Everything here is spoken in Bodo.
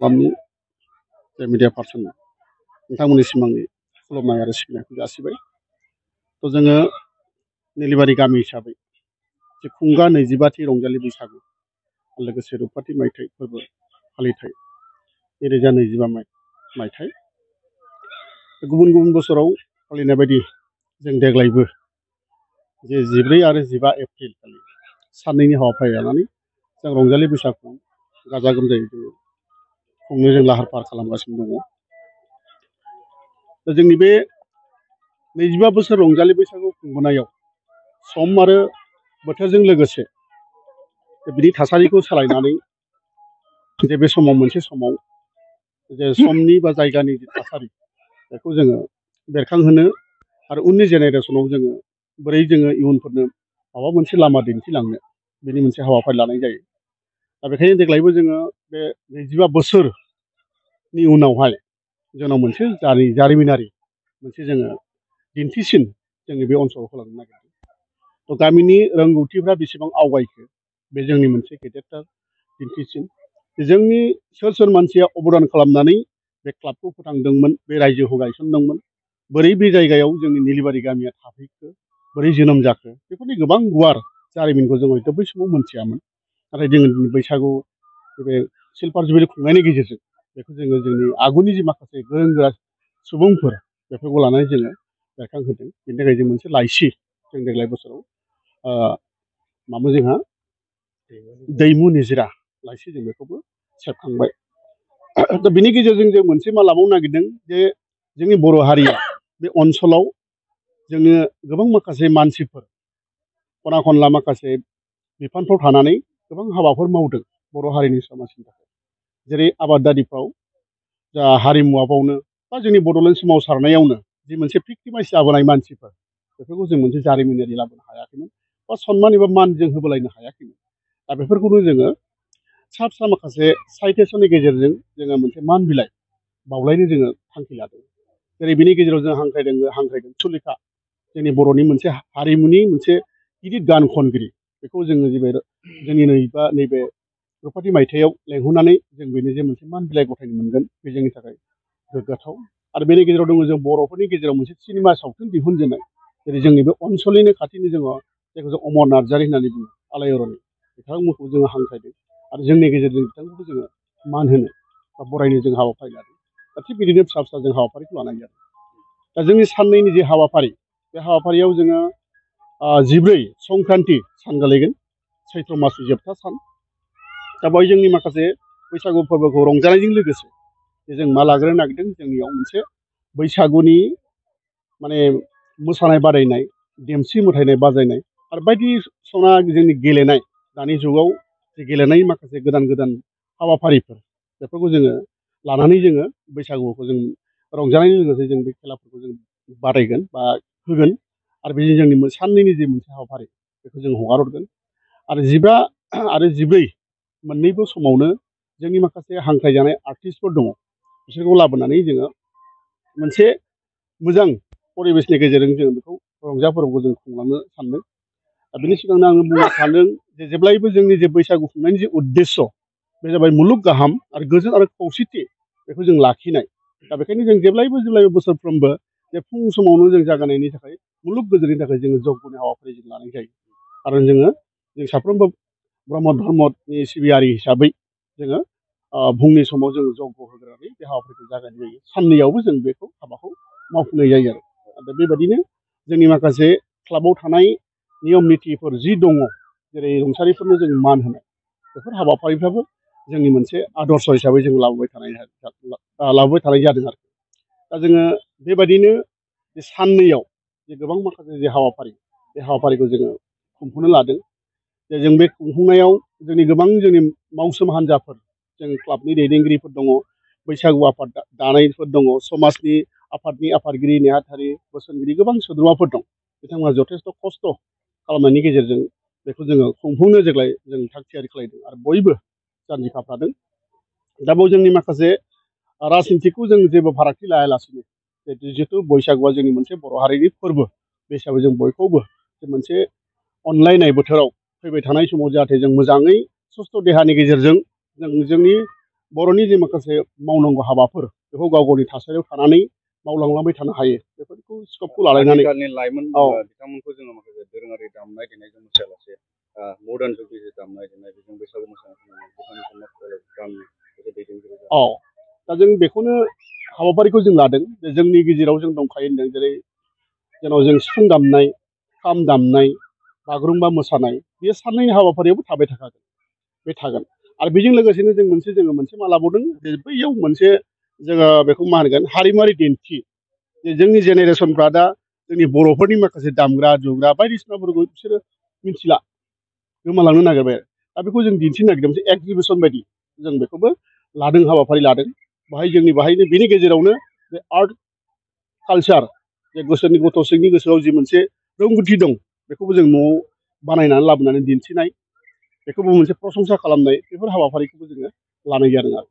क्लाबनि जे मिडिया पार्सन नोंथांमोननिसिम आंनि खुलुमनाय आरो सिबिनायखौ जासिबाय। थ' जोङो निलिबारि गामि हिसाबै जे खुंगा 25थि रंजालि बैसागु लोगोसे रुपथि मायथाइ फोरबो फालिथाय 2025 मायथाइ गुबुन गुबुन बोसोराव फालिनाय बायदि जों देग्लायबो जे 14 आरो 15 एप्रिल खालि साननैनि हाबाफारि लानानै जों रंजालि बैसागुखौ गाजा गोमजायै जोङो खुंनो जों लाहार फाहार खालामगासिनो दङ। दा जोंनि बे 25 बोसोर रंजालि बैसागु खुंबोनायाव सम आरो बोथोरजों लोगोसे बिनि थासारिखौ सोलायनानै जे बे समाव मोनसे समाव जे समनि बा जायगानि जे थासारि बेखौ जोङो बेरखांहोनो आरो उननि जेनेरेसनाव जोङो बोरै जोङो इयुनफोरनो माबा मोनसे लामा दिन्थिलांनो बेनि मोनसे हाबाफारि लानाय जायो। दा बेखायनो देग्लायबो जोङो बे 25 बोसोरनि उनावहाय जोंनाव मोनसे जारिमिनारि मोनसे जोङो दिन्थिसिन जोंनि बे ओनसोलाव खालामनो नागिरदों। थ' गामिनि रोंगौथिफ्रा बेसेबां आवगायखो बे जोंनि मोनसे गेदेरथार दिन्थिसिन जोंनि सोर मानसिया अबदान खालामनानै बे क्लाबखौ फोथांदोंमोन, बे रायजोखौ गायसनदोंमोन, बोरै बे जायगायाव जोंनि निलिबारि गामिया थाफैखो, बोरै जोनोम जाखो, बेफोरनि गोबां गुवार जारिमिनखौ जों हयथ' बै समाव मोनथियामोन। नाथाय जोङो बैसागु बे सिलभार जुबिलि खुंनायनि गेजेरजों बेखौ जोङो जोंनि आगुनि जि माखासे गोरों गोरा सुबुंफोर बेफोरखौ लानानै जोङो बेरखांहोदों। बेनि थाखाय जों मोनसे लाइसि जों देग्लाय बोसोराव मामोन जोंहा दैमु निजिरा लाइसि जों बेखौबो सेबखांबाय। दा बिनि गेजेरजों जों मोनसे मा लाबावनो नागिरदों जे जोंनि बर' हारिया बे ओनसोलाव जोङो गोबां माखासे मानसिफोर खना खनला माखासे बिफानफ्राव थानानै गोबां हाबाफोर मावदों बर' हारिनि समाजनि थाखाय। जेरै आबादारिफ्राव जा हारिमुआवनो बा जोंनि बड'लेण्ड सोमावसारनायावनो जि मोनसे फिक्टिमाइज जाबोनाय मानसिफोर बेफोरखौ जों मोनसे जारिमिनारि लाबोनो हायाखैमोन बा सनमान एबा मान जों होबोलायनो हायाखैमोन। दा बेफोरखौनो जोङो फिसा फिसा माखासे साइटेसननि गेजेरजों जोङो मोनसे मान बिलाइ बावलायनो जोङो थांखि लादों। जेरै बिनि गेजेराव जों हांख्रायदों सुलेखा जोंनि बर'नि मोनसे हारिमुनि मोनसे गिदिर गान खनगिरि बेखौ जोङो जोंनि नैबे रुपथि मायथाइयाव लेंहरनानै जों बेनो जे मोनसे मान बिलाइ गथायनो मोनगोन बे जोंनि थाखाय गोग्गाथाव। आरो बेनि गेजेराव दङ जों बर'फोरनि गेजेराव मोनसे सिनेमा सावथुन दिहुनजेननाय जेरै जोंनि बे ओनसोलनिनो खाथिनि जोङो जायखौ जों अमर नार्जारि होननानै बुङो आलायारन बिथांमोनखौ जोङो हांख्रायदों आरो जोंनि गेजेरजों बिथांखौबो जोङो मान होनो बा बरायनो जों हाबाफारि लादों। दा थिग बिदिनो फिसा फिसा जों हाबाफारिखौ लानाय जादों। दा जोंनि साननैनि जे हाबाफारि बे हाबाफारियाव जोङो 14 संक्रान्ति सान गोलैगोन सैत्र मासनि जोबथा सान। दा बेवहाय जोंनि माखासे बैसागु फोरबोखौ रंजानायजों लोगोसे जों मा लाग्रोनो नागिरदों जोंनियाव मोनसे बैसागुनि माने मोसानाय बादायनाय, देमसि मोसानाय बादायनाय आरो बायदिसिना जोंनि गेलेनाय दानि जुगाव जे गेलेनाय माखासे गोदान गोदान हाबाफारिफोर बेफोरखौ जोङो लानानै जोङो बैसागुखौ जों रंजानायजों लोगोसे जों बे खेलाफोरखौ जों बादायगोन बा होगोन आरो बेजों जोंनि साननैनि जे मोनसे हाबाफारि बेखौ जों हगार हरगोन। आरो 15 आरो 14 मोननैबो समावनो जोंनि माखासे हांख्रायजानाय आर्टिस्टफोर दङ बिसोरखौ लाबोनानै जोङो मोनसे मोजां परिबेसनि गेजेरजों जों बेखौ रंजा फोरबोखौ जों खुंलांनो सानदों। दा बेनि सिगांनो आङो बुंनो सानदों जे जेब्लायबो जोंनि जे बैसागु खुंनायनि जे उद्देश्य बे जाबाय मुलुग गाहाम आरो गोजोन आरो खौसेथि बेखौ जों लाखिनाय। दा बेखायनो जों जेब्लायबो बोसोरफ्रोमबो जे फुं समावनो जों जागायनायनि थाखाय मुलुग गोजोननि थाखाय जोङो जगनि हाबाफारि जों लानाय जायो। आरो जों साफ्रोमबो ब्रह्म धर्मनि सिबियारि हिसाबै जोङो फुंनि समाव जोङो जग होग्रोनानै बे हाबाफारिखौ जागायनाय जायो। साननैयावबो जों बेखौ हाबाखौ मावफुंनाय जायो आरो बेबायदिनो जोंनि माखासे क्लाबाव थानाय नियम नितिफोर जि दङ जेरै रुंसारिफोरनो जों मान होनाय बेफोर हाबाफारिफ्राबो जोंनि मोनसे आदर्श हिसाबै जों लाबोबाय थानाय जादों आरो। दा जोङो बेबायदिनो बे साननैयाव जे गोबां माखासे जे हाबाफारि बे हाबाफारिखौ जोङो खुंफुंनो लादों। जे जों बे खुंफुंनायाव जोंनि गोबां जोंनि मावसोम हान्जाफोर जों क्लाबनि दैदेनगिरिफोर दङ, बैसागु आफाद दानायफोर दङ, समाजनि आफादनि आफादगिरि नेहाथारि बोसोनगिरि गोबां सोद्रोमाफोर दं। बिथांमोना जथेस्थ' खस्थ' खालामनायनि गेजेरजों बेखौ जोङो खुंफुंनो देग्लाय जों थाग थियारि खालामदों आरो बयबो जानजि खाफ्रादों। दा बेयाव जोंनि माखासे राजनितिखौ जों जेबो फारागथि लायालासिनो जिहेतु बैसागुआ जोंनि मोनसे बर' हारिनि फोरबो बे हिसाबै जों बयखौबो मोनसे अनलायनाय बोथोराव फैबाय थानाय समाव जाहाथे जों मोजाङै सुस्थ' देहानि गेजेरजों जों जोंनि बर'नि जे माखासे मावनांगौ हाबाफोर बेखौ गाव गावनि थासारियाव थानानै मावलांलांबाय थानो हायो बेफोरखौ स्कपखौ लालायनानै आथिखालनि लाइमोन औ बिथांमोनखौ जोङो माखासे दोरोङारि दामनाय देनायजों मोसायालासे मडार्न जुगनि जे दामनाय देनाय बेजों बैसागु मोसानायखौ नुनो बिथांमोनखौ मा खालामो गामि दैदेनगिरि औ दा जों बेखौनो हाबाफारिखौ जों लादों जे जोंनि गेजेराव जों दंखायो होनदों जेरै जेराव जों सिफुं दामनाय खाम दामनाय बागुरुम्बा मोसानाय बे साननै हाबाफारियावबो थाबाय थाखागोन बे थागोन आरो बेजों लोगोसेनो जोङो मोनसे मा लाबावदों जे बैयाव मोनसे जोङो बेखौ मा होनगोन हारिमुवारि दिन्थि जे जोंनि जेनेरेसनफ्रा दा जोंनि बर'फोरनि माखासे दामग्रा दुग्रा बायदिसिनाफोरखौ बिसोरो मिथिला गोमालांनो नागिरबाय दा बेखौ जों दिन्थिनो नागिरदों मोनसे एक्जिबिसन बायदि जों बेखौबो लादों हाबाफारि लादों बाहायनो बेनि गेजेरावनो बे आर्ट कालचार जे गोसोनि गथ' सिंनि गोसोआव जि मोनसे रोंगौथि दं बेखौबो जों न'आव बानायनानै लाबोनानै दिन्थिनाय बेखौबो मोनसे प्रशंसा खालामनाय बेफोर हाबाफारिखौबो जोङो लानाय जादों आरो